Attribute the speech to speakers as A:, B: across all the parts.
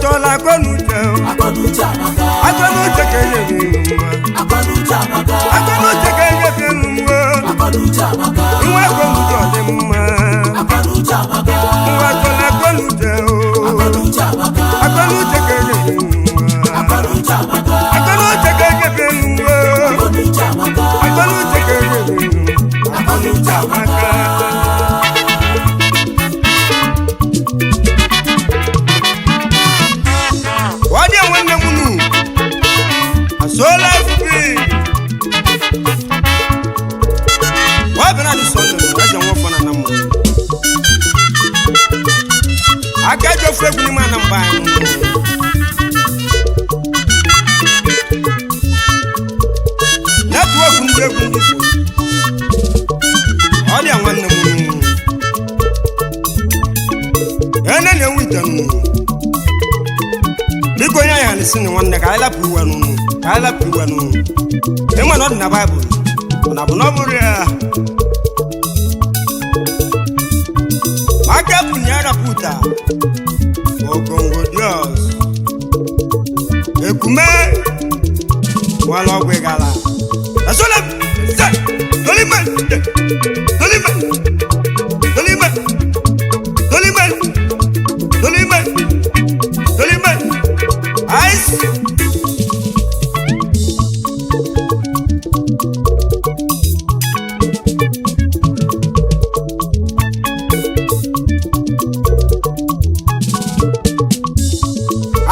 A: Chọla akọnuche.
B: Akọnuche amaka.
A: Akọnuche ka enyebi nwa.
B: Akọnuche amaka.
A: Akọnuche ka enyebi nwa.
B: Akọnuche amaka.
A: Nwa akọnuche ọ dị mma.
B: Akọnuche amaka.
A: Nwa chọla akọnuche o.
B: Akọnuche amaka.
A: Akọnuche ka enyebi nwa.
B: Akọnuche amaka.
A: Akọnuche ka enyebi nwa.
B: Akọnuche amaka.
A: Akọnuche ka enyebi nwa.
B: Akọnuche amaka.
A: Wadi nwanne m nu asola fi wa bịara dị sọndụ eze nwafọ na anamma aka ji ofe egwu n'ime anamba anyị. Netwọk ndị egwu ndị Igbo ọ dị nwanne m nu ene na-enwe ite nnu. Biko onye anyị alịsị na nwanne ka anyị lapụ iwe nụnụ, ka anyị lapụ iwe nụnụ. Ịma na ọ dị na Baịbụl, ọ na bụ na ọ bụrụ ya aka bụ na ya rapụta okongo dios ekume nwere ọgwụ ịgala asole se tolime tolime tolime tolime tolime tolime ice.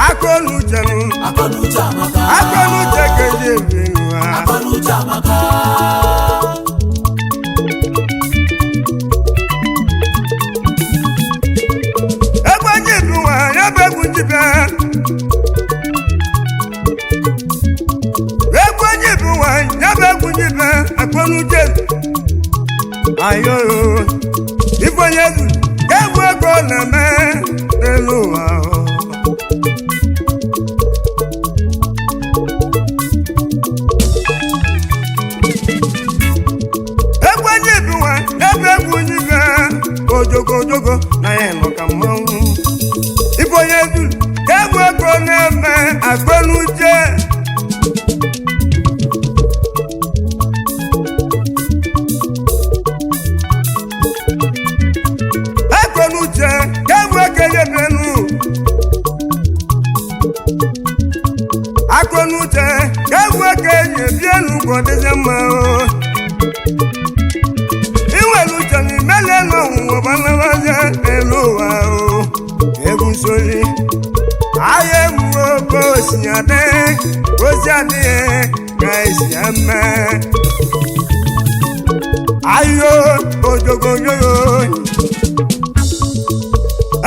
A: Akọnuche nụ.
B: Akọnuche amaka.
A: Akọnuche keji ebi nwa.
B: Akọnuche amaka.
A: Egwu onye ibi nwa ya bụ egwu njibịa. Egwu onye ibi nwa ya bụ egwu njibịa. Akọnuche ayo ife onye zu ka egwu ego na-eme n'elu ụwa. Egwu onye ibi nwa ya bụ egwu njibịa. Ojogo ojogo na ya nọ ka mmanwụ. Ife onye zu ka egwu ego na-eme. Akọnuche. Akọnuche ka egwu eke yebenu. Akọnuche ka egwu eke yebienu ka ọ dịzie mma o. Inwere uche na imele na ọnwụnwa gbanabazie n'elu ụwa o. Egwu nsoli ahịa egwu oke osi adị ozi adịghị ka esi eme ayo ojogoyoyo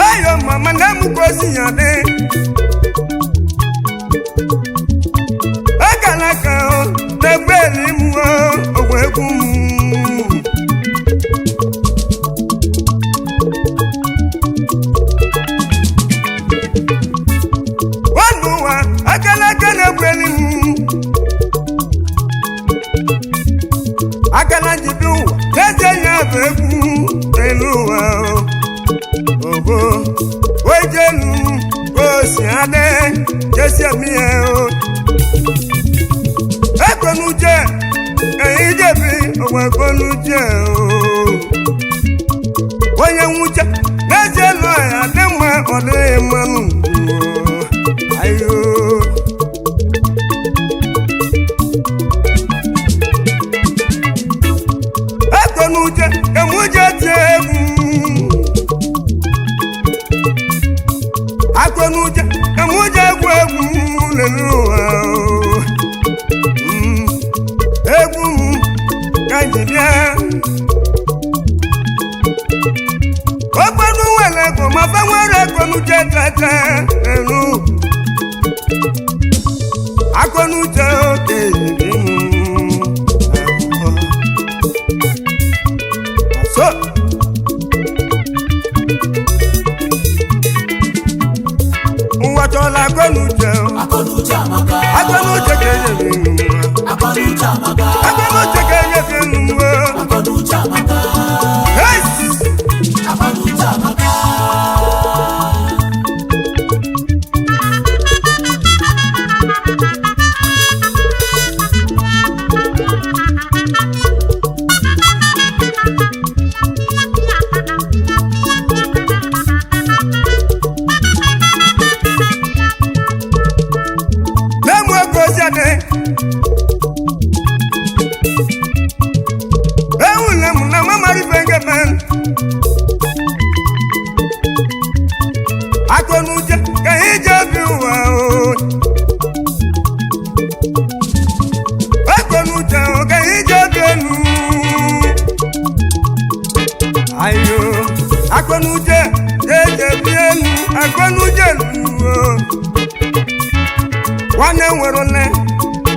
A: ayo mama na m ka osi ya dị akala aka o na-egbe eli m o ogwe egwu m. Nwanne ụwa akalaka na-egweli m akala njibi ụwa n'ezie ya bụ egwu n'elu ụwa obo ojelu osi adị jesi emi ya o ekwenuche eyi jebi ụwa ekwenuche o onye nwuche n'ezie nọ ya dị mma ọ dịghị mmanụ ayo. Ekwenuche ka mụ je tie egwu. Akọnuche ka mụ je egwu egwu lele ụwa o. Egwu m ka m ji bịa. Ọgbọnụ nwere ego ma fa nwere akọnuche tete elu. Akọnuche oke yiri m. So. Ụwa chọrọ akọnuche o.
B: Akọnuche amaka.
A: Akọnuche ka enyefe nwa.
B: Akọnuche amaka.
A: Akọnuche ka enyefe nwa.
B: Akọnuche amaka.
A: Hey!
B: Akọnuche amaka.
A: Akọnuche ka anyị ji ebi ụwa o. Akọnuche ka anyị ji ebi elu. Ayo, akọnuche ka eji ebi elu, akọnuche luo. Nwanne nwere nne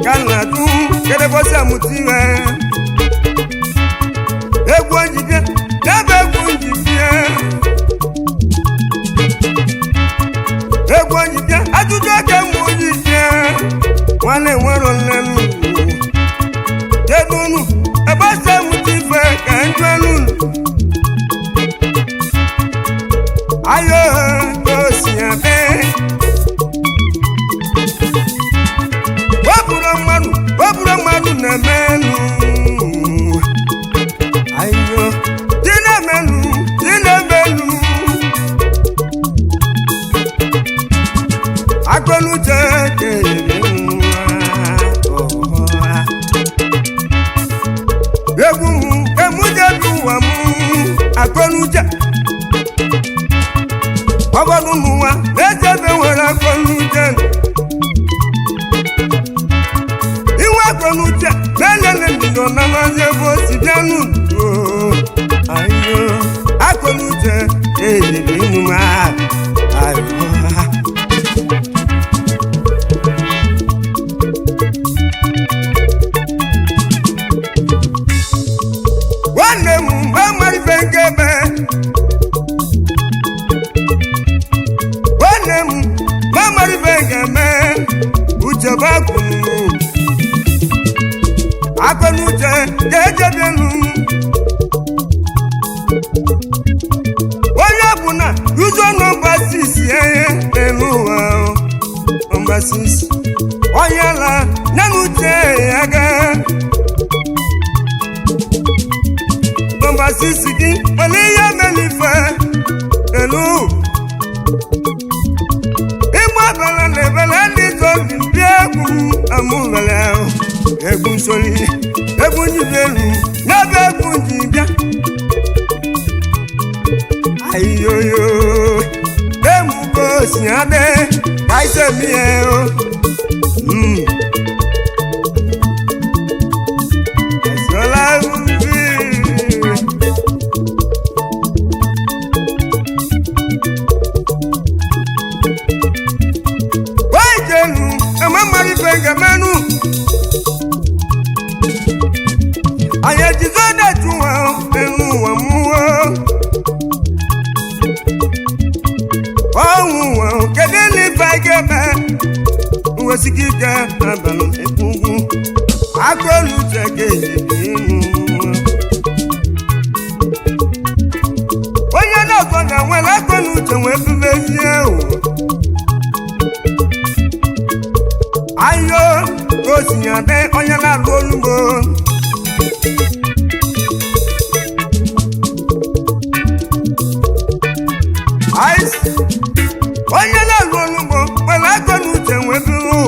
A: ka nna du kedebosi amụta ihe. Egwu njibie, n'ebe egwu njibie. Egwu njibie, ajụjụ aka mgbe njibie. Nwanne nwere nne m. Kedu unu ebe si amụta ife ka njụ elu unu? Ayo, ka o si adị. Ọ bụrụ mmadụ na-emenụ. Ayo, dị na-emenụ, dị na-emenụ. Akọnuche kere nwa ọha. Egwu m, emuje bi ụwa m, akọnuche. Ọbọdụ n'ụwa, na-echebe nwere akọnuche. Inwe akọnuche, na-elele mbido na mazi ebe o si bịa n'udo. Ayo, akọnuche, elele emume a. Ayo. Nwanne m mgbe mara ife nke ebe. Nwanne m mgbe mara ife nke eme. Uche bụ akụ. Akọnuche ga-ejebienu. Onye ọbụla ụzọ nọmba 6 ihe n'elu ụwa o. Nọmba 6. Onye ala ya na uche ya gaa. Nọmba 6 gị nwere ihe mere ife elu. Ịgba abala na ebele ndị zobi bịa egwu amụbele ahụ. Egwu nsoli, egwu njibi elu, n'ebe egwu nji bịa. Ayoyo, emuko si adị, ka ise mie o. Esola mbi. Wajenu, amamari fengamanu. Anyị ejizo detu ha elu ụwa mmụọ. Ọnwụ ụwa, kedu ile ife anyị ga-eme? Nwesịghị ike abalị ugwu. Akọnuche ga-ejibi ịnụ. Onye na-ọzọ ga-enwere akọnuche wee bibezie ụwa. Ayo, ka o si ya dị onye na-alụ olugbo. Ice. Onye na-alụ olugbo nwere akọnuche wee biri.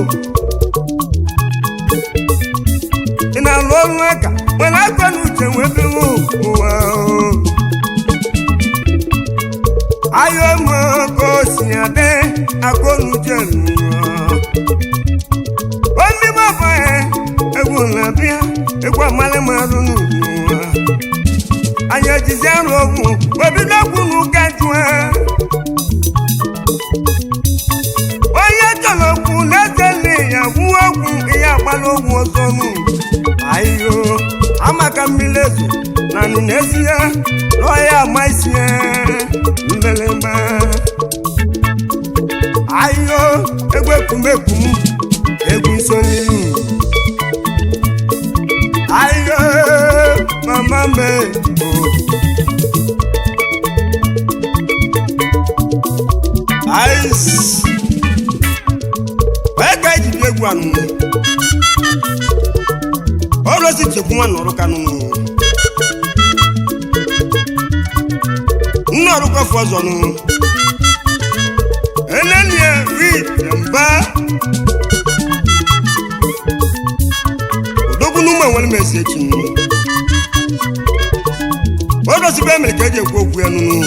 A: Ị na-alụ ọrụ aka nwere akọnuche wee biri ụwa o. Ayo m ka o si ya dị akọnuche n'ụwa. Omi bàbá ẹ, egwu na-abịa, egwu amalị mmadụ n'ụwa. Anyị ejizi arụ ọgwụ, obido ọgwụ n'ụka jụa. Onye chọrọ okwu na-eze nne ya gwuo ọgwụ, ihe agbala ọgwụ ọzọ nụ. Ayo, amaka mmiri ezo, na nị na-esi ya, lụọ ya ama isi ya, mbelemba. Ayo, egwu ekwumekwu m, egwu nsonye. Ayo, mama me. Ice. Wee ka eji bịa egwu anụ. Ọrụ osi chekwu nwa nọrọ kanụ. Nna ọrụkọ fọ ọzọ nụ. Enenie ri mba. Odogwu n'ụmụ enwere m ezi echi nụ. Ọrụ osi bụ emere ka eji ekwu okwu ya nụ.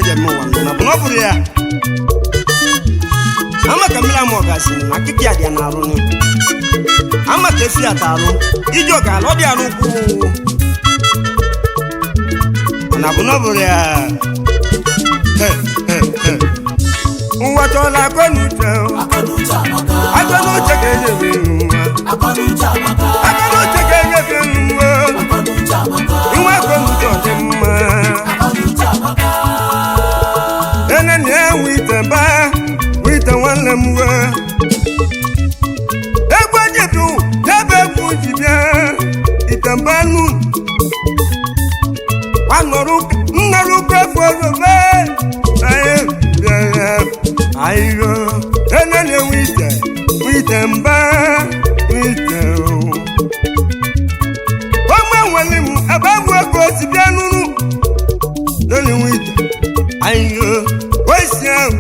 A: eji eme ụwa nọ na bụ na ọ bụrụ ya ama ka mmiri ama ọgazi na akịka ya dị ya na-arụ nụ ama ka efi ata arụ iji ọgala ọ dị arụ ukwu mana bụ na ọ bụrụ ya. He, he, he. Ụwa chọrọ akọnuche o.
B: Akọnuche amaka.
A: Akọnuche ka enyefe nwa.
B: Akọnuche amaka.
A: Akọnuche ka enyefe nwa.
B: Akọnuche amaka.
A: Nwa akọnuche ọ dị mma.
B: Akọnuche amaka.
A: Ene na wite ba wite nwanne m we. Egwu ejibi n'ebe egwu ji bịa ite mba nu. Nwanọrụ nnọrụ kwefu ozobe anyị bịara ayo. Ene na wite wite mba wite o. Ọmọ nwere m ebe egwu ego si bịa nụrụ lórí wíìtì àyìnló oṣù àwò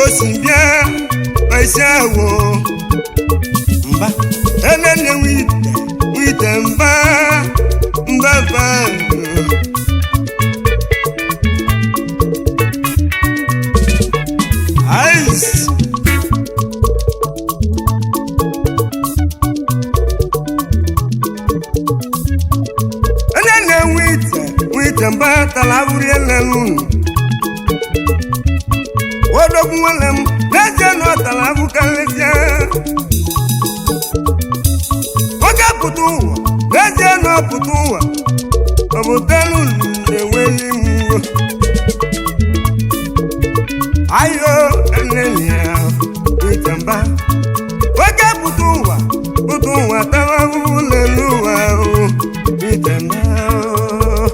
A: oṣù bíà oṣù àwò mbà ẹlẹ́ni wíìtì wíìtì mbà mbà mbà. Ice. Elele wíìtì wíìtì mbà tala abúlé ẹlẹ́nu. Odogwu nwanne m n'ezie na ọ tara abụ karịsịa. Oge pụta ụwa n'ezie na ọ pụta ụwa ọ bụ telu na-enweghị mgbu. Ayo elele ya wíìtì mba. Oge pụta ụwa tara ahụhụ n'elu ụwa o wíìtì mba o.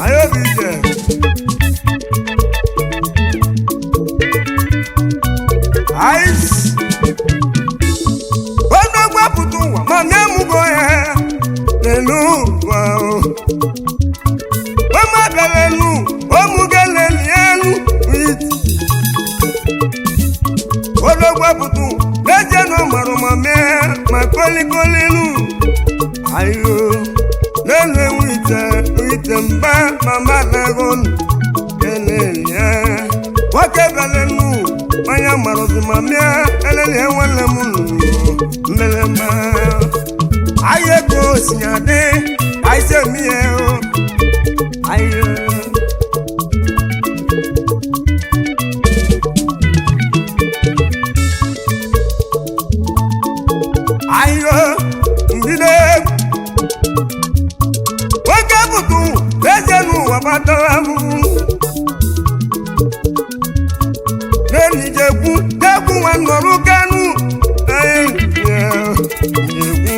A: Ayo wíìtì. Ice. Onye gbapụta ụwa ma na-emugo ya n'elu ụwa o. Ọma bịara elu, omugo leli elu wit. Onye gbapụta ụwa n'ezie na ọ marụ ma mee ma kolikoli elu. Ayo, n'elu wite wite mba mama na-egolu eleli ya. Nwoke bịara elu manya marụzi ma mịa elele nwanne m nụ mmelema ahịa ego osinyadị aịsị emihe o ahịa ahịa mbido nwoke bụtụ eze n'ụwa gbatara ahụhụ lẹ́nu ìjẹ̀kú dẹ́kun wa nọ̀rọ̀ kánú. Ìjẹ̀kú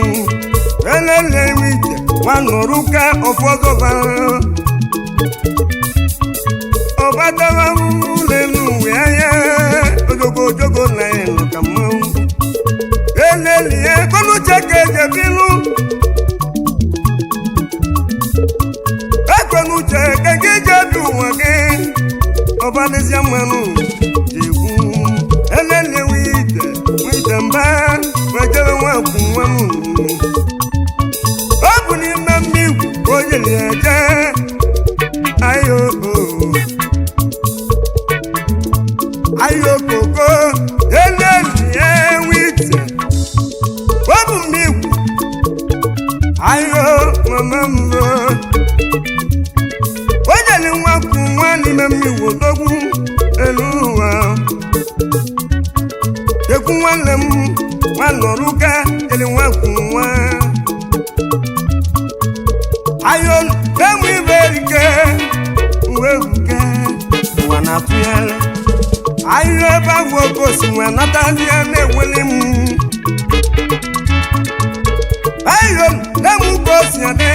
A: lẹ́lẹ́lẹ́rì ìjẹ̀ wa nọ̀rọ̀ ká ọ̀fọ́sọ̀fà. Ọba dára lẹ́nu ìwé ayé ojogo ojogo náà lọ́kà mọ́. Lẹ́lẹ́lì ẹ̀ kọ́nù jẹ́ kẹ̀jẹ̀ bínú. Ekọ́nù jẹ́ kẹ̀kẹ́ jẹ́ bí wọ́n kẹ́. Ọba n'ezie mmanụ jegwu elele wite wite mba wejere nwakwu nwa m ọ bụ n'ime mmigwu ka o jere eje ayo ayo koko elele wite ọ bụ mmigwu ayo mama m o jere nwakwu nwa n'ime mmigwu odogwu elu ụwa ekwu nwanne m nwa nọrụka jere nwakwu nwa ayo emu ibe ike uwe ebuke ụwa na-atụgharị ayo ebe ahụ okosi nwa nata ndị ya na-enwele m ayo emu ka o si adị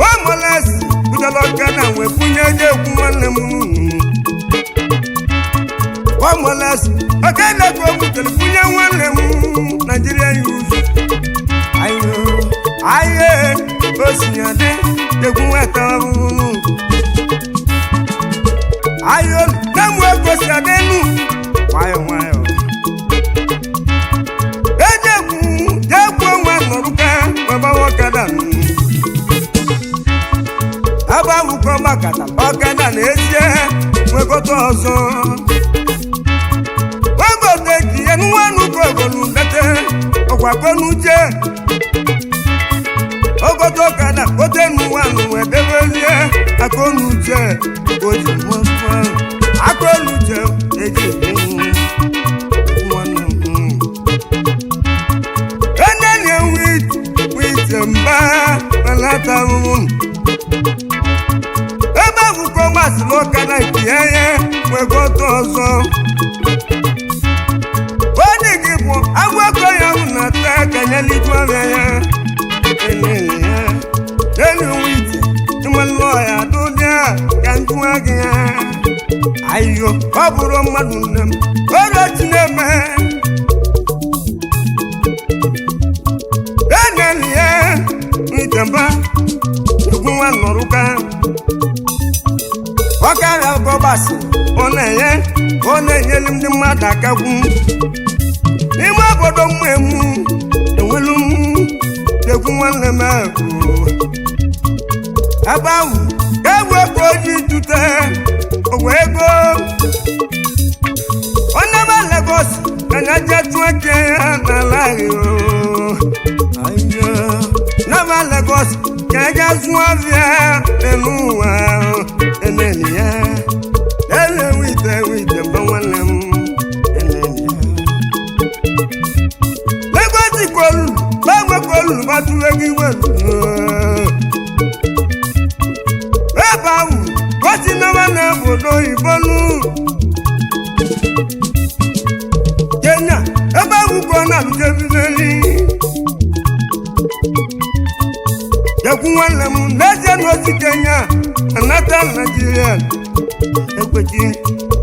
A: omolesi butere ọkada wee bunye nye ekwu nwanne m omolesi ọkada ka o butere bunye nwanne m Naijiria yuzu ayo ayo osinyade egwu nweta ọhụrụ ayo nemu egosi adenu nwayọ nwayọ ejekwu jekwu nwa nọrụka baba ọkada nụ Ọkada ọkada n'ezie nwegote ọzọ ogote ka ihe nwanụ kogolu lete ọkwakọnuche ogote ọkada gote nwanụ wee debezie akọnuche oji nwoke akọnuche eji nwanne m enenye wit mba malata ahụhụ ebe akwụkwọ masịrị ọkada nke ya nwegote ọzọ onye gị bụ agwakọ ya hụ na taa ka ya liju ọrịa ya elele ya elu wit ịmalụ ọya dụdịa ka njụwa gị ya ayo ọ bụrụ mmadụ nne m ọrịa chi na-eme eneli ya nitamba egwu nwa nọrụka ọkara gọbasị ọ na-enye ọ na-enyelu ndị mmadụ akagwu n'ime obodo mmemu enwelu m egwu nwanne m ahụ ebe ahụ ka egwu ego oji tute ogwe ego onye be Lagos ka na je tụọ ke ya n'ala ahụ n'aba Lagos ka eje zụọ ọbịa n'elu ụwa eneli ya ele wite wite mgbe nwanne m eneli ya Lagos kolu gbanwe kolu batụrụ ego iwe ebe ahụ gosi n'ọma na obodo oyibo nụ Kenya ebe ahụ ka ọ na-abụjebizeli ekwu nwanne m n'ezie na osi Kenya anata Naijiria ekwechi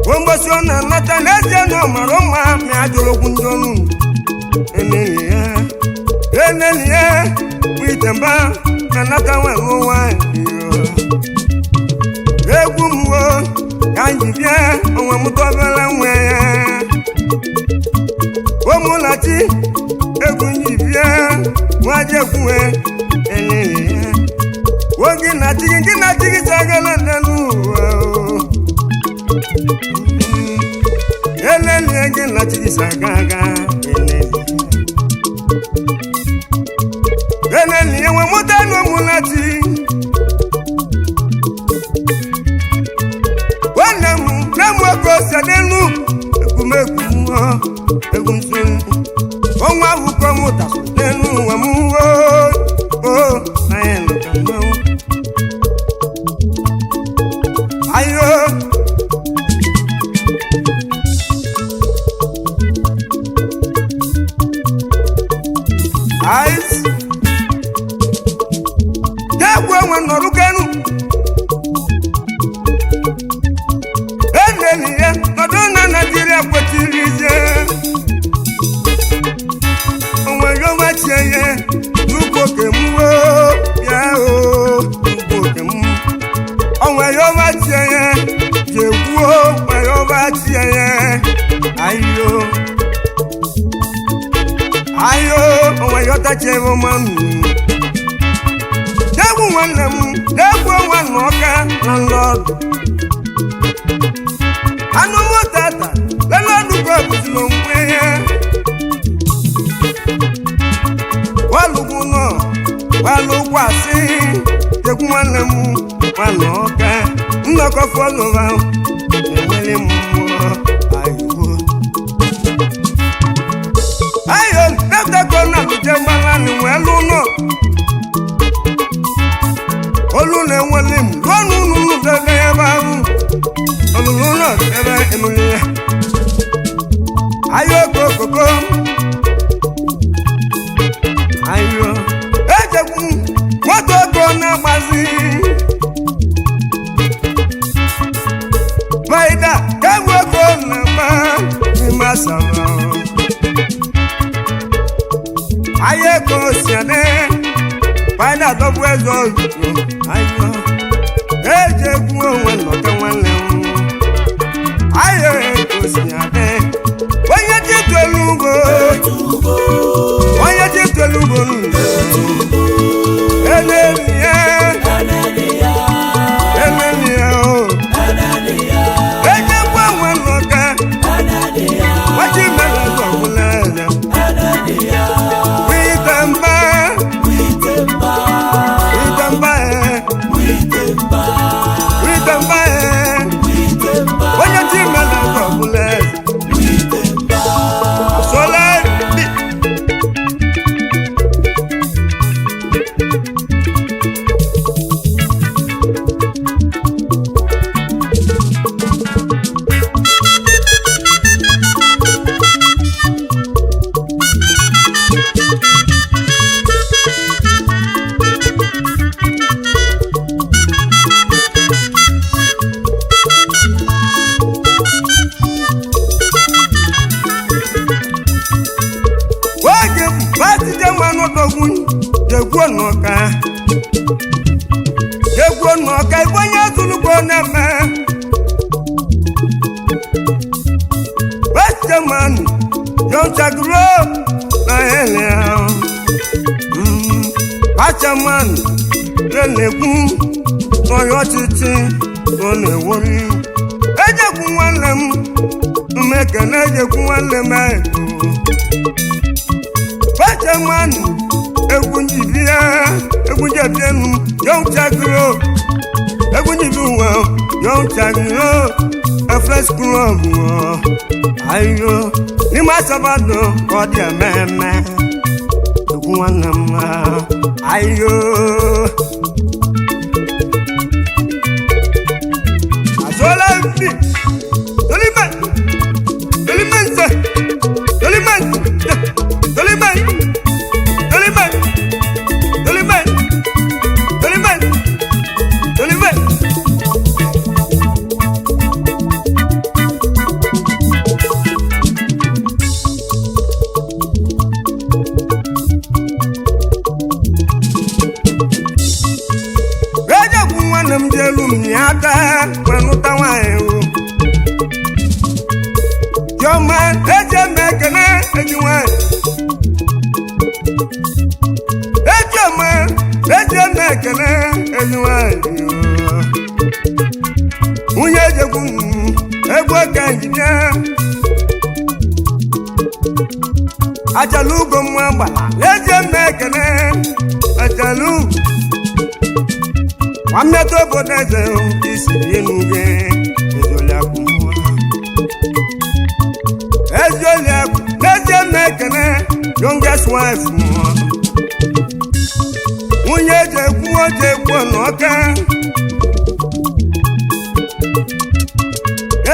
A: mgbosi ọ na-anata n'ezie na ọ mara mma ma ajụrụ okwu ndị ọnụ eneli ya eneli ya witemba anata nwere nwanyị egwu m wo ka m ji bịa onwe m tọbere nwe ya omụlachi egwu m ji bịa nwajekwuwe eneli ya oge na chi gị na chi gị sagala n'ụwa elelie gị na chi gị saga aga elelie nwe mụta n'omụlachi nwanne m nne m nwoke ose n'elu egwumegwu mmụọ egwu nsọ ọnwa akwụkwọ m ụtasụ n'elu ụwa m o anyị nọ ka mmanwụ ayo ice degwu enwe nọrụkenu eneli ya nọdụ na Naijiria kwetiri ije onwere ọmachie ya n'ugbo kem bịa o ugbo kem onwere ọmachie ya jekwuo nwere ọmachie ya ayo ayo onwere ọtachie ọma m degwu nwanne m degwu nwanne ọka na nlọdụ anụ mụtata lelọdụkọ bụziri onwe ya walugwu nọ walugwu asị tegwu nwanne m nwanne ọka nnọkọ fọlụva na-enwere m mmụọ ayiwo ayo nnetakọ na luje mgbalanị wee lụ nọ olu na-enwele m ruo n'ụlọ debe ebe ahụ olulu náà ebe emuli ya ayo kokoko ayo ejekwu moto ego na-agbazi maida kegbu ego na-agba n'ime asaba ayo ego siade maida dọbụ eze ozugbo ayo ejekwu onwe nnọkọ nwanne m ayo ego onye ji tolu ugbo onye ji tolu ugbo elelie elelie Batije nwanụ dogwu jegwuo n'ụka jegwuo n'ụka igwe onye zụlugbo na-eme Batije nwanụ yọnchaguro na ele ahụ Bachaman na-ekwu n'ọhịa ọchịchị ọ na-ewori ejekwu nwanne m mmekene ejekwu nwanne m ego Bachaman egwu njibia egwu njebienu yọnchaguro egwu njibi ụwa yọnchaguro efres klọb ayo n'ime asabado ka ọ dị ememe egwu nwanne m ayo azụọla mbi tolime tolime nse tolime nse tolime tolime tolime tolime tolime. Ejekwu nwanne m dị elu m ya aka ma nụta nwaanyị o. Chiọma eji eme ekene eji nwaanyị. Ejiọma eji eme ekene eji nwaanyị o. Nwunye ejekwu m egwu oke njide. Achala ugo mma gbara eji eme ekene achala ugo. Nwanne obodo eze isi enu gị ezoliakụ ezoliakụ n'ezie m ekene youngest wife mụọ nwunye eji ekwu oji ekwu n'ọka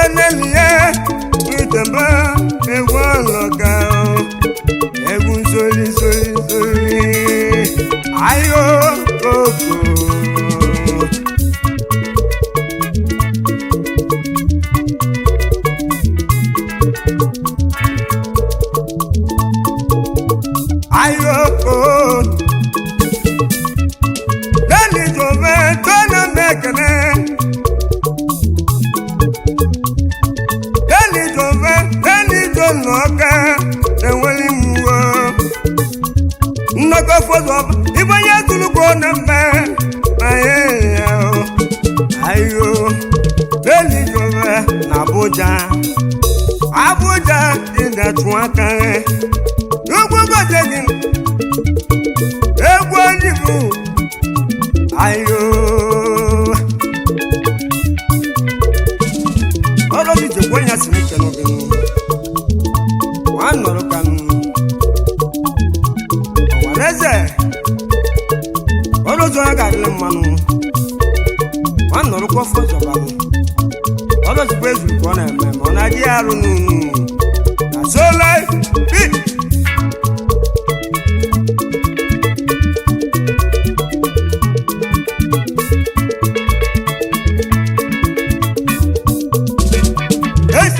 A: enelie itebe egwu ọlọka egwu nsoli nsoli nsoli ayo koko. Ayoko lẹ́ni tó fẹ́ tó ná mẹ́kẹ́lẹ́ lẹ́ni tó fẹ́ lẹ́ni tó nọ́kẹ́ ẹ̀wọ́n mú wọ́ nnọkọ fọdọ̀ ìbọn yẹn tulu kó ná mẹ́ ayé yẹ o ayo lẹ́ni tó fẹ́ n'Abuja Abuja ìdàtún akẹ́rẹ́ ugwu goje gị egwu onyibu ayo ọrụ gị jekwa ya si n'ike n'oge nwa nọrọ ka m ọwara eze ọrụ ụzọ ya ga-adịrị mmanụ nwa nọrọkwa ọfọ zọbalụ ọrụ ozugbo ezuru ka ọ na-eme ma ọ na-adị ya arụ n'unu na so life be. Hey!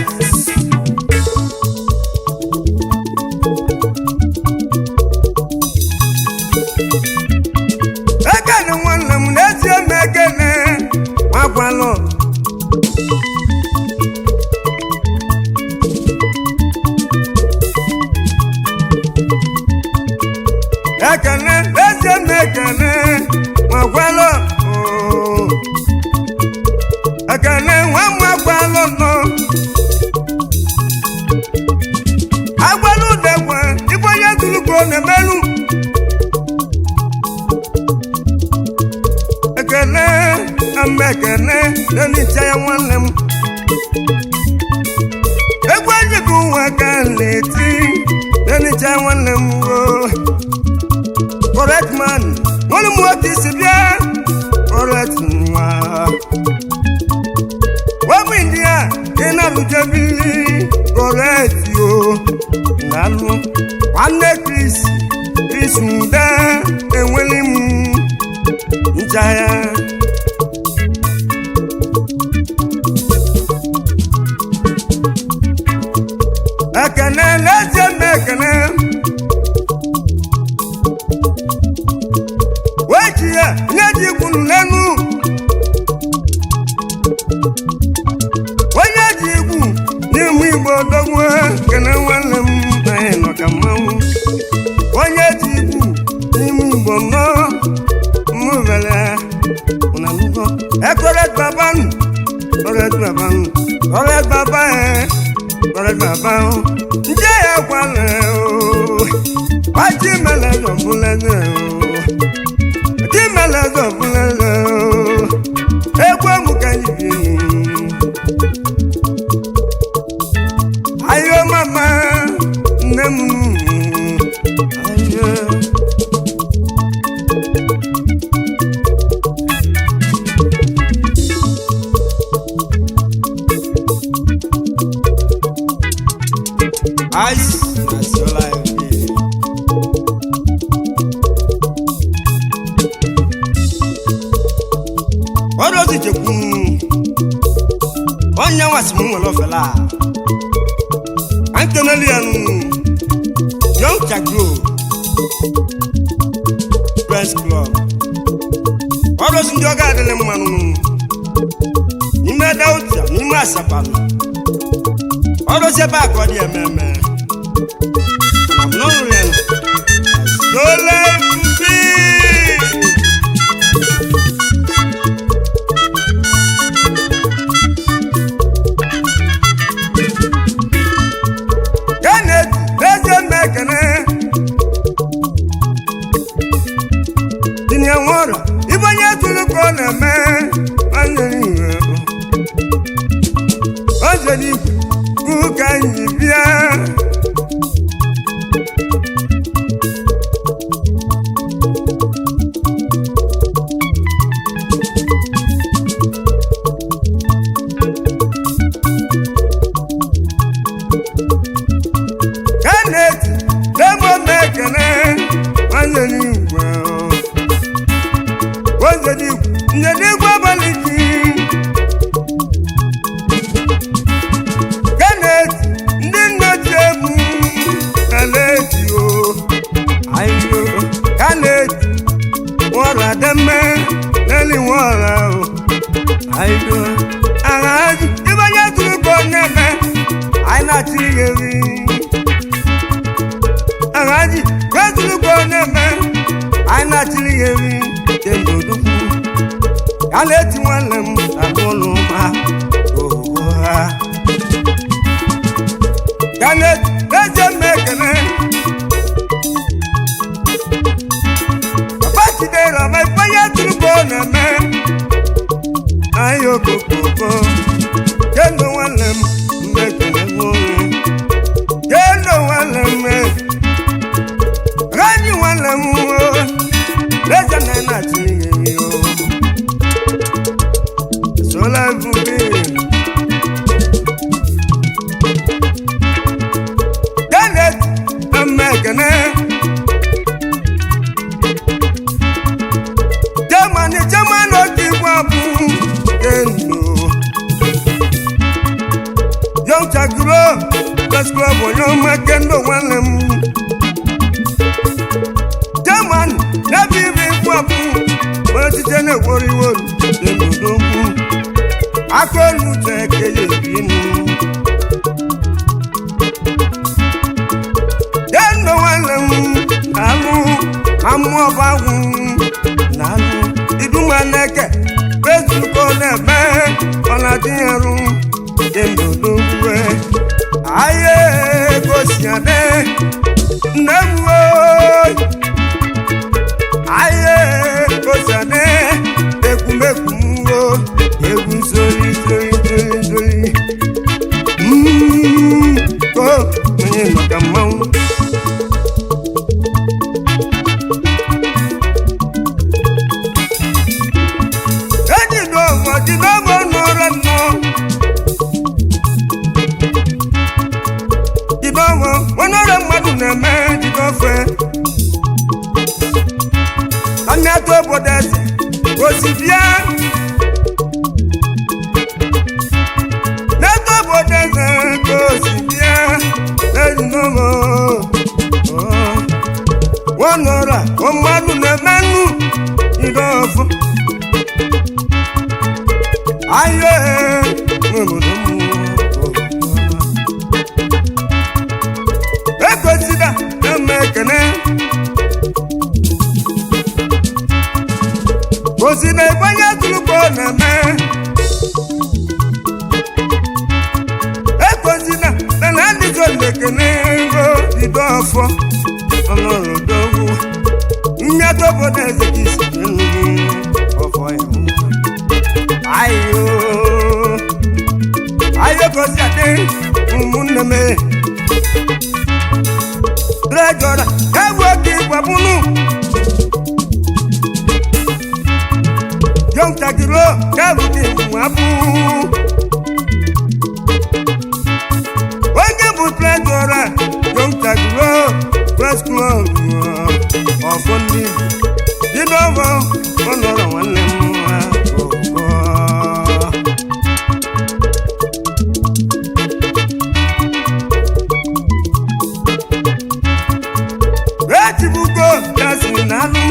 A: Ekene nwanne m n'ezie m ekene nwakwalụ ekene n'ezie m ekene nwakwalụ oo. Ekene nwa m nwakwalụ nọ agwalụ udegwe ife onye tụrụ ka ọ na-emelụ ekene ama ekene n'enicha ya nwanne m egwu eji bụ nwa ka m na-eti n'enicha ya nwanne m o correct man nwanne m nwoke isi bịa correct nwa wọ́n india iná lùjẹ́bílì correct o nàlú nwanne Chris Chris ude enweli m ncha ya. Ekene n'ezie m ekene Onye ji ikwu n'ime Igbo nnọọ mmụvele ụna nnukwu ekore baba nụ kore baba nụ kore baba e kore baba o nje ya kwale o gbaji mele zọbụleze o ji mele zọbụleze o egwu mụ ka anyị bi ayo mama nne m ayo. Ice, that's your life. Ọrụ ozi jekwu onye nwasị m nwere ofela a nkeneli ya nụ Young Chagro Press Club. Ọrụ ozi ndị ọga adịlị mmanụ n'ime Delta, n'ime Asaba. Ọrụ ozi ebe a ka ọ dị ememe. N'ụlọ Sole Mpi. Kenneth Eze Mekene Tinye nwụrụ ibe onye tụrụ ka ọ na-eme onye iwe oze n'igwe kwu ka anyị bịa. Kenneth Demo Mekene onye n'igwe onye n'igwe nye n'igwe abalị ji. Kenneth ndị nna ji egwu keleji o ayo. Kenneth nwọra deme n'eli nwọra o ayo aghaji ibe onye tụrụ ka ọ na-eme anyị na-achịrị ya eri aghaji kwezuru ka ọ na-eme anyị na-achịrị ya eri kemgbe odukwu ya na-eti nwanne m na ụlọ ha oho ha. Kenneth Eze Mekene Papa Chidera ma ifeanyi tụrụ ka ọ na-eme anyị okokoko kendo nwanne m mmekene nwoke kendo nwanne m ghaji nwanne m o leze na na-achị ihe o sola ebube. Kenneth Mekene Germany Germany otu igwe abụ kendo Young Chagro Press Club onye ọma kendo nwanne m Germany n'ebe ibe igwe abụ onye otite na-egwori iwe dị n'odogwu aka olu uche keye ebinu. Kendo nwanne m na-alụ amụọbagwụ na-alụ idumaneke bezuko na-eme ọ na-adị arụ kendo dogwe aye gosi ade nne m oyi aye gosi ade ekwumekwu m o egwu nsori nsori nsori nsori. Ko onye maka mmanwụ. Ejidọmọ jidọmọ nọrọ nnọọ jidọmọ onye mmadụ na-eme jidọfe anya to obodo eze osi bịa n'eto obodo eze ka osi bịa ejidọmọ nwanọra mmadụ na-eme nnu jidọfọ ayo n'obodo mmụọ ekwesịla eme. Osi na ebonye tuluko na-eme ekwesina na na ndị zolekene ngo bido ọfọ ọnọrọdogwu mmetụ obodo eze gị si ọfọ ya ayo ayo gosi adị ụmụnne m trejọra egwu oge ịgbabunu yọntakịrị kẹrù kí nwa bụ onye bụ trejọra yọntakịrị press club ọfọ ndị Igbo dị n'ọgbọ ọnọrọ nwanne m nwa ogo. Echibugo gasị n'anụ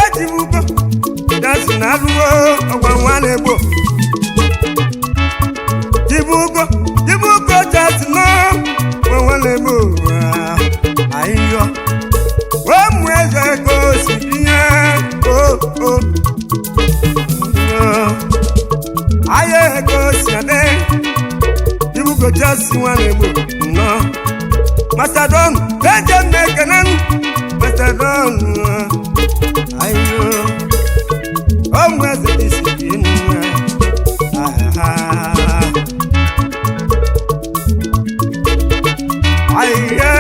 A: ejibugo gasị n'anụ ọgwa nwa na-egbo jibugo jibugo gasị n'ọgwa nwa na-egbo ahịhịa ụmụ eze ka o si binye o o ahịa ka o si adị jibugo gasị nwa na-egbo nnọọ Mastodon, eje m ekene Mastodon, ayo, ọmụ eze isi dị nwa, ayiye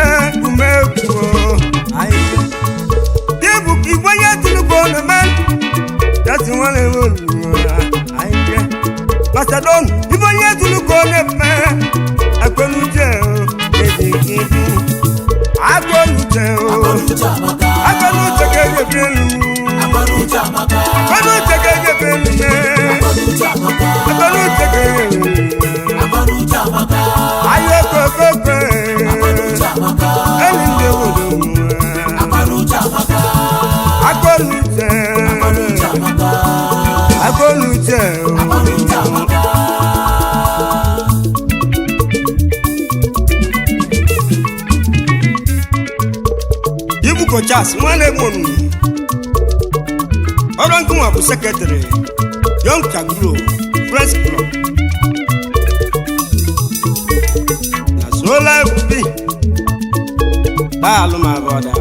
A: umekwu, ayiye. Ibu igwe nye tulubo na man, jasi nwanne m olu, ayiye. Mastodon, igwe nye tulubo na man, akọnuche o, eji ibu. Akọnuche o,
B: Akọnuche amaka.
A: akọnuche ka eji ebi elu.
B: Akọnuche amaka.
A: Akọnuche ka eji ebi elu mee.
B: Akọnuche amaka.
A: Akọnuche ka eji ebi elu.
B: Akọnuche amaka.
A: Ayo kokoko.
B: Akọnuche amaka.
A: Enyi ndị obodo m.
B: Akọnuche amaka.
A: Akọnuche.
B: Akọnuche amaka.
A: Akọnuche o.
B: Akọnuche amaka.
A: Ibuko Charles nwanne m ọrụ nkụnwa bụ sekretarị Young Chagro Press Club na Sola Ebubi daalụ ma bọda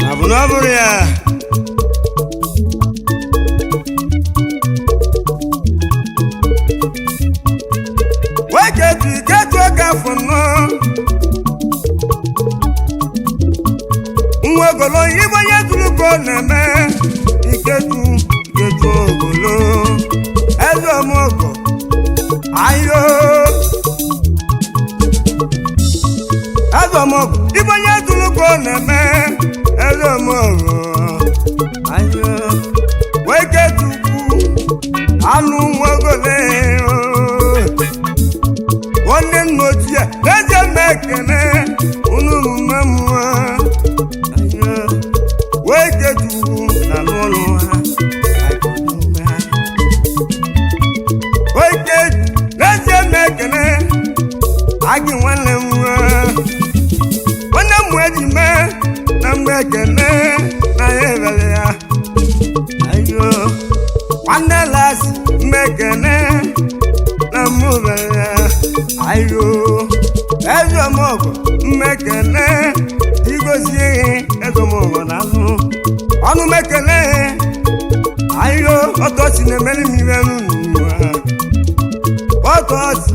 A: na bụ na ọ bụrụ ya wee ketu ketu oge afọ nnọọ nwa ogolo igbo onye tụrụko na-eme iketu iketu ogolo eze ọmụgọ ayo eze ọmụgọ igbo onye tụrụko na-eme eze ọmụgọ ayo wee ketukwu anụ nwa ogolo nwanne nna ochie n'ezie m ekene unu mume mmụọ wee ketuwu na n'ụlọ ha wee ketu n'ezie m ekene agị nwanne m nwa nwanne m eji mee na mgbe ekene na ya ebele ya ayo nwanne lasi mmekene na mụ bere ya ayo eze ọmọgọ mmekene igozie eze ọmọgọ na alụ ọnụ mekene ayo ọtọchi na-emeri m ibe n'ụwa ọtọchi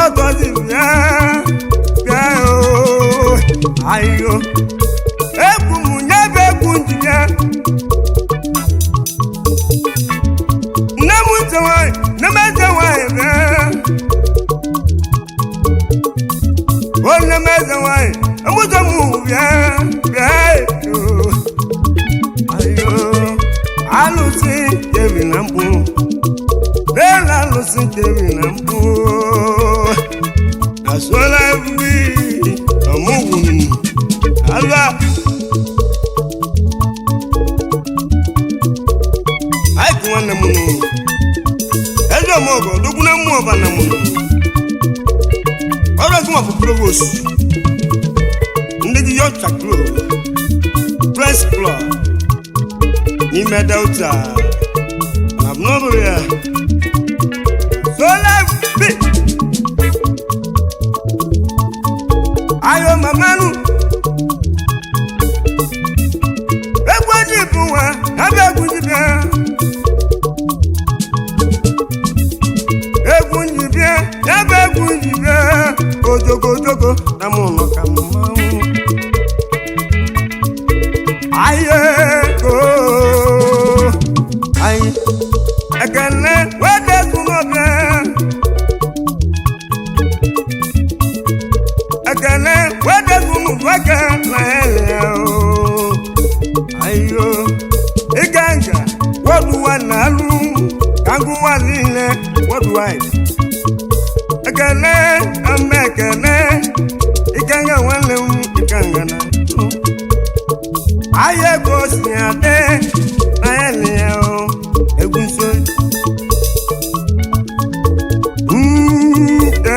A: ọtọchi bịa bịa o ayo egwu m nye bụ egwu njibịa nne m ntị nwanyị nne m eze nwanyị bịa onye m eze nwanyị emụzọ m bịa bịa o ayo alụsị jebi na mkpu n'elu alụsị jebi na mkpu asola ebubi ọmụgwụ ala anyị kụ nwanne m nụ eze ọmọgọ odogwu na mmụọ ọba na mụ ọrụ ọzọ bụ provost ndị gị yọcha gro press Women's Club n'ime Delta na n'ọbụrụ ya sola bi ayo mamanu egwu eji bụ nwa ebe egwu dibịa egwu njibịa ebe egwu njibịa ojogojogo na mụ nọ ka mmanwụ aye ko aye ekene wedezu n'ọbịa ekene wedezu n'ụdụaka na ele o ayo ịga nga wọdụwa na alụ ka ngụwa niile worldwide ekene ama ekene ikenga nwanne m ikenga na ahịa ego si adị na ya na ya o egwu nso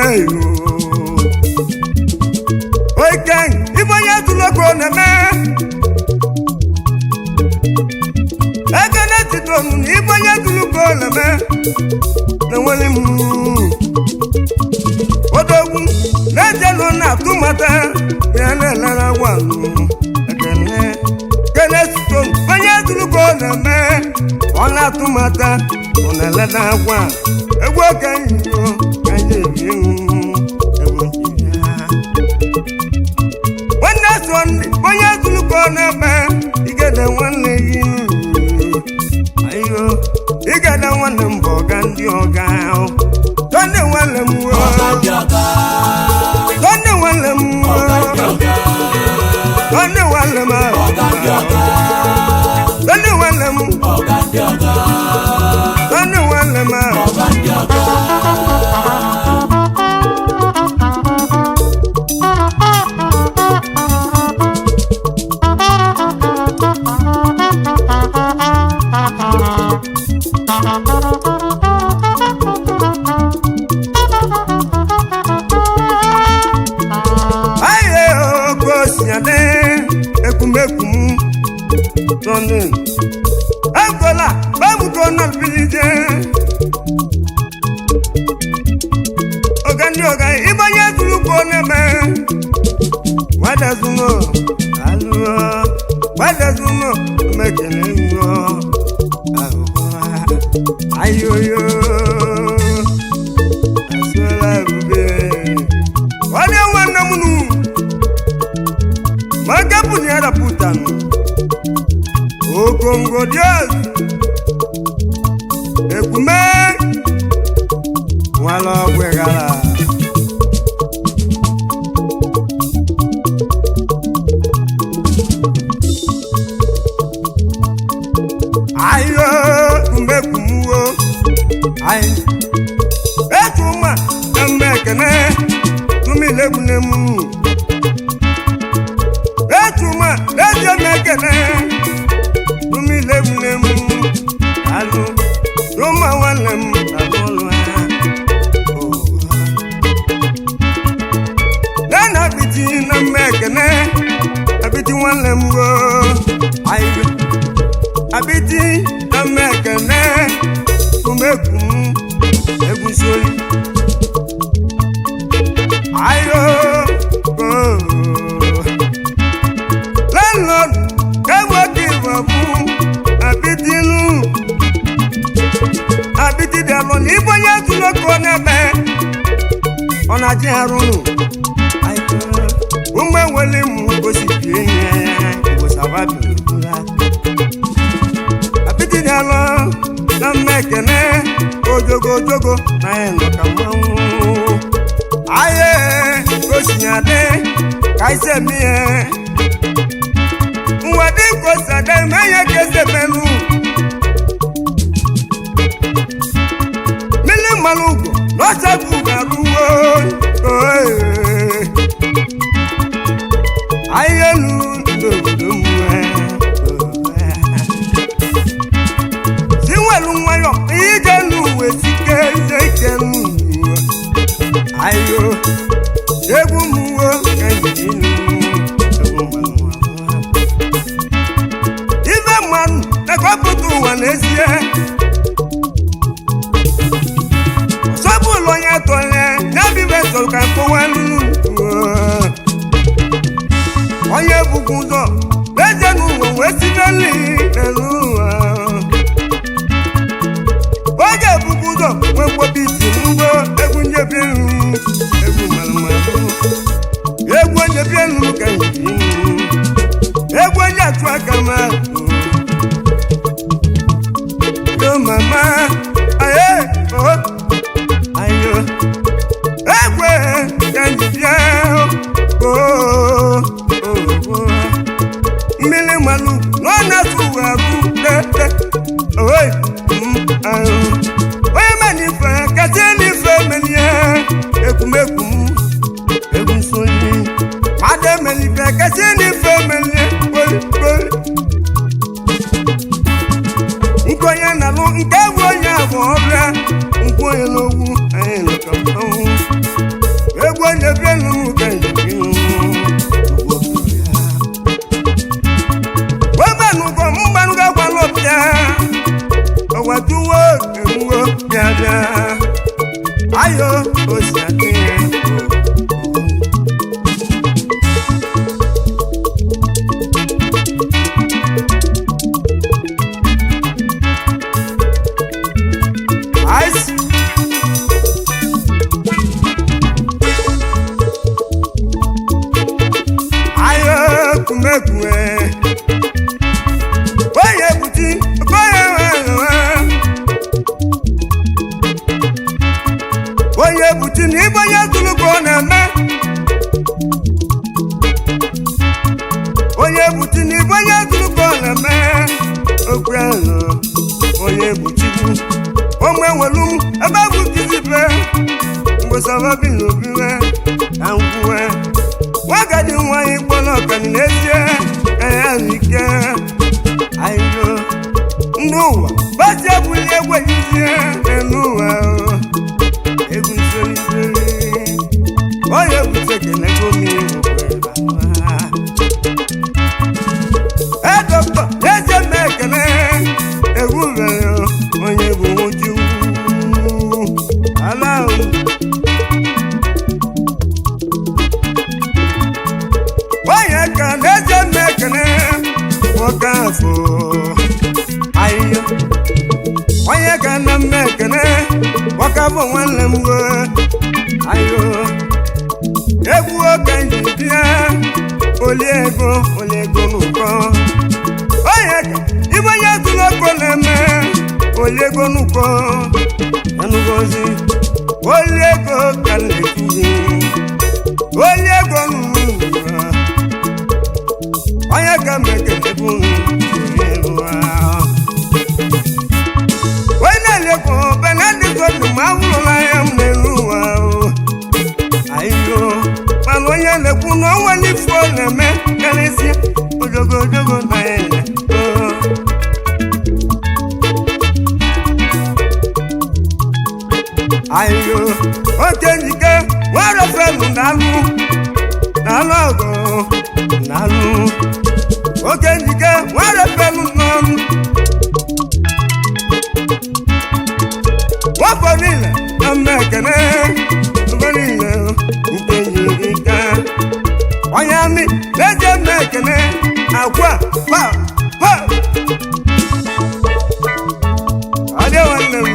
A: eyo oikeng ibe onye tụlọkọ na-eme ekene titonu na ibe onye tụlọkọ na-eme na nwere m odogwu na-ejelu na-atụmata ya na-elere agwanụ ekene kene stone onye tụrụko na-eme ọ na-atụmata ọ na-eleta agwa egwu okenye ka anyị ebi egwu ya. Nwanne Sọnde onye tụrụko na-eme igede nwanne gị ayo igede nwanne m bụ ọga ndị ọga Sọnde nwanne m
B: Ọ̀gá ndị ọ̀gá.
A: Sọnde nwanne m
B: Ọ̀gá ndị ọ̀gá.
A: Sọnde nwanne m
B: Ọ̀gá ndị ọ̀gá.
A: Sọnde nwanne m
B: Ọ̀gá ndị ọ̀gá.
A: Sọnde nwanne m
B: Ọ̀gá ndị ọ̀gá.
A: Aye okosiade ekumekwu m Sọnde ekwela babuko na bilije ọga ndị ọga ịbanye tụrụkwo na-eme wadazumo alụọ wadazumo mekene ṅụọ ahụhụ ayoyo asụla ebube onye nwanne m nu maka pụnyere pụtanụ okongo dios ekume nwala ọgwụ gara ayo mmekwumuwo ayo etuma na mmekene tumilegbunemu etuma eje mekene tumilegbunemu alụ tuma nwanne m alụlụ ha nana apịtị na mmekene apịtị nwanne m go ayo apịtị na mmekene tumekwu m egwusoli ayo oh. Landlord ewegi wọ̀bù àbítínú àbítí dàlọ́ ní bóyá túlọ́kọ n'ẹ̀mẹ́ ọ̀nà àti àrùn ụmụ enwele m gosi bie ihe igbo apịtị dàlọ́ na mmekene ojogo ojogo na ịnọ ka mmanwụ aye gosi ya dị ka isi eme ihe nwede kwesịrị eme ihe ka esi emelu mmiri mmanụ ugwo n'ọchagbu garuo ahịa elu n'obodo mmụọ si nwelu nwayọ ije n'uwe sike ije ike n'uwe ayo egwu mmụọ ka njiri egwu mmanụ. ụwa n'ezie ọsọbụlụ onye tọrọ ya bibe sọrọ ka nkọwa nnu onye bụkwa ụzọ n'ezie n'ụwa wee site n'elu ụwa oge bụkwa ụzọ wee kpọba isi n'ugbo egwu njebi elu egwu mara egwu onye bi elu ka nji egwu onye atụ aka ma yo mama aye oh ayo egwe ka nji bịa oh oh mmiri mmanụ na ọ na-atụ ụwa bụ tete oyi ahụ onye ma n'ife kasị n'ife melie ekwumekwu m egwu nsonye mmadụ emelife kasị n'ife melie kpoli kpoli nke onye na-alụ nke egwu onye abụ ọbịa nkwu onye n'ogwu anyị nọkọ ọnwụ egwu onye bịa nụ ka njem wẹ́gbẹ̀nugọ̀ mgbanugọ̀ gbalọ̀ bịa ọ̀wàdúwọ̀ èwúwo bịa bịa ayọ̀ oṣù àti. Ice. Ayọ̀ kùmẹ̀kùmẹ̀ onye buti onye nwe onye buti na ibe onye tụrụ ka ọ na-eme onye buti na ibe onye tụrụ ka ọ na-eme okwu ahụ onye buchikwu onwe nwelu m ebe bụ kizibe mgbe sọbabi na obiwe na nkwuwe nwagadi nwanyị kpọrọ ọkani n'ezie ka ya ike ayo ndị ụwa basi ebuli egwu ejizie elu ụwa o. Egwu nsori onye bute kenego mmiri edọkọ eze m ekele egwu mere onye bụ nwuju ala o. Onye ka na-eze m ekele nwoke afọ ahịhịa onye ka na m ekele nwoke afọ nwanne m go ahịhịa egwu oke nji bịa oli ego oli ego n'ụkọ onye ka ibe onye tụrụ ọkụ na-eme oli ego n'ụkọ anụgozi oli ego ka m na-etuzi oli ego n'ụwa onye ka m ekele bụ onye na-elekwa benedictod ma awụrụla ya m n'elu ụwa o ayo mana onye na-ekwu na onwe n'ifu ọ na-eme karịsịa ojogo ojogo na ya ayo oke njike nwere felu na-alụ na-alụ ọgụ na-alụ oke njike nwere felu n'ọnụ wọ́pọ̀ nílẹ̀ lọ́mọ ẹ̀kẹ́lẹ́ ọmọ nílẹ̀ nke yìí ká. Ọ̀yà mi lẹ́jẹ̀ mọ ẹ̀kẹ́lẹ́ àkúà pa pa. Adé wọn lè wù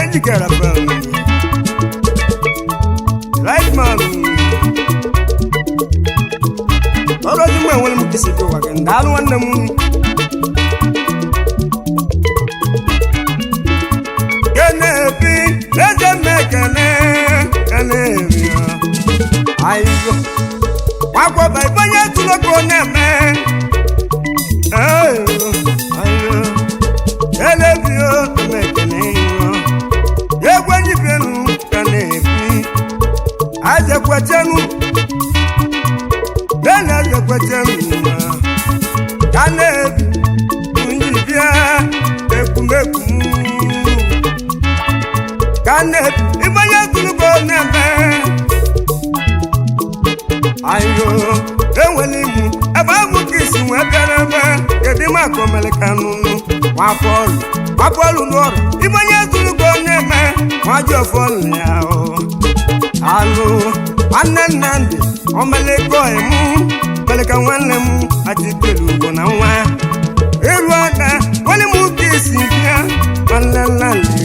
A: ejikere fẹ́ mi. Right man. Ọrụ ojú mú ẹ̀wọ̀n mú kìsì tó wà kẹ́ ǹdàlú wọn nà mú. Kenebi lẹ́jẹ̀ mẹ́kẹ́lẹ́ kẹ́lẹ́bi ayo wakwọba ìbọnyẹ tụlọkọ na-eme ayo ayo kẹ́lẹ́bi o mẹ́kẹ́lẹ́ yọ egwe nyibenu kẹ́lẹ́bi ajekwetenu bẹ́ẹ̀ni ajekwetenu kẹ́lẹ́bi njibia ekumekun kane ibanye tulugo n'ebe ayo enwere imu ebe ahụ ka isi wee bịara ebe kedu Kedu maka omeleka nụnụ nwafọlụ nwafọlụ n'ọrụ ibe onye zuru ka onye eme nwaji ọfọlụ ya o alụ nwanne Nnamdị omeleka emu meleka nwanne m achikere ugbo na nwa ịrụ aka nwanne m ụka isi bịa nwanne Nnamdị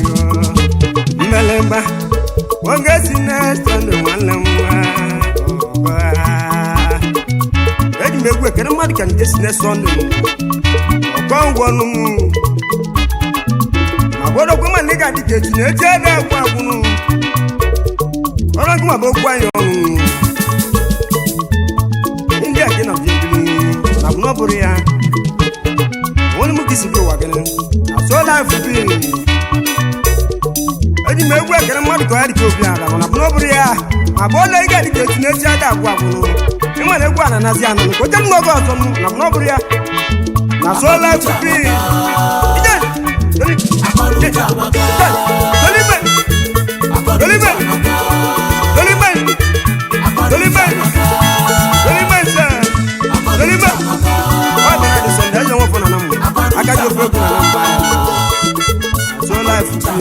A: mmelemba oge si na sọnde nwanne m nwa eji m egwu ekele mmadụ ka nke si na sọnde ọkọngwọnụ m ma gbọdọkwe ma na ị ga-adị ka echi na echi ede agwụ agwụnụ ọrụ gị ma bụ okwu anyị ọnụ ndị a gị na biri na bụ na ọ bụrụ ya onye m ka isi gị ụwa gị na so life bi eji m egwu ekele mmadụ ka ọ ya dị ka obi ala mana bụ na ọ bụrụ ya ma bụ ọla ị ga-adị ka echi na echi ada agwụ agwụnụ ịma na egwu a na-anazi ananụ ka o jee n'oge ọzọ m na bụ na ọ bụrụ ya na so life bi ije
B: Akọnuche amaka.
A: Dolibe
B: Akọnuche amaka.
A: Dolibe
B: Akọnuche
A: Dolibe
B: amaka.
A: Dolibe nse
B: Akọnuche
A: Dolibe
B: amaka.
A: ọ bịara dị sọnde eze nwefọ na na mma aka ji ofe egwu na na mba so life.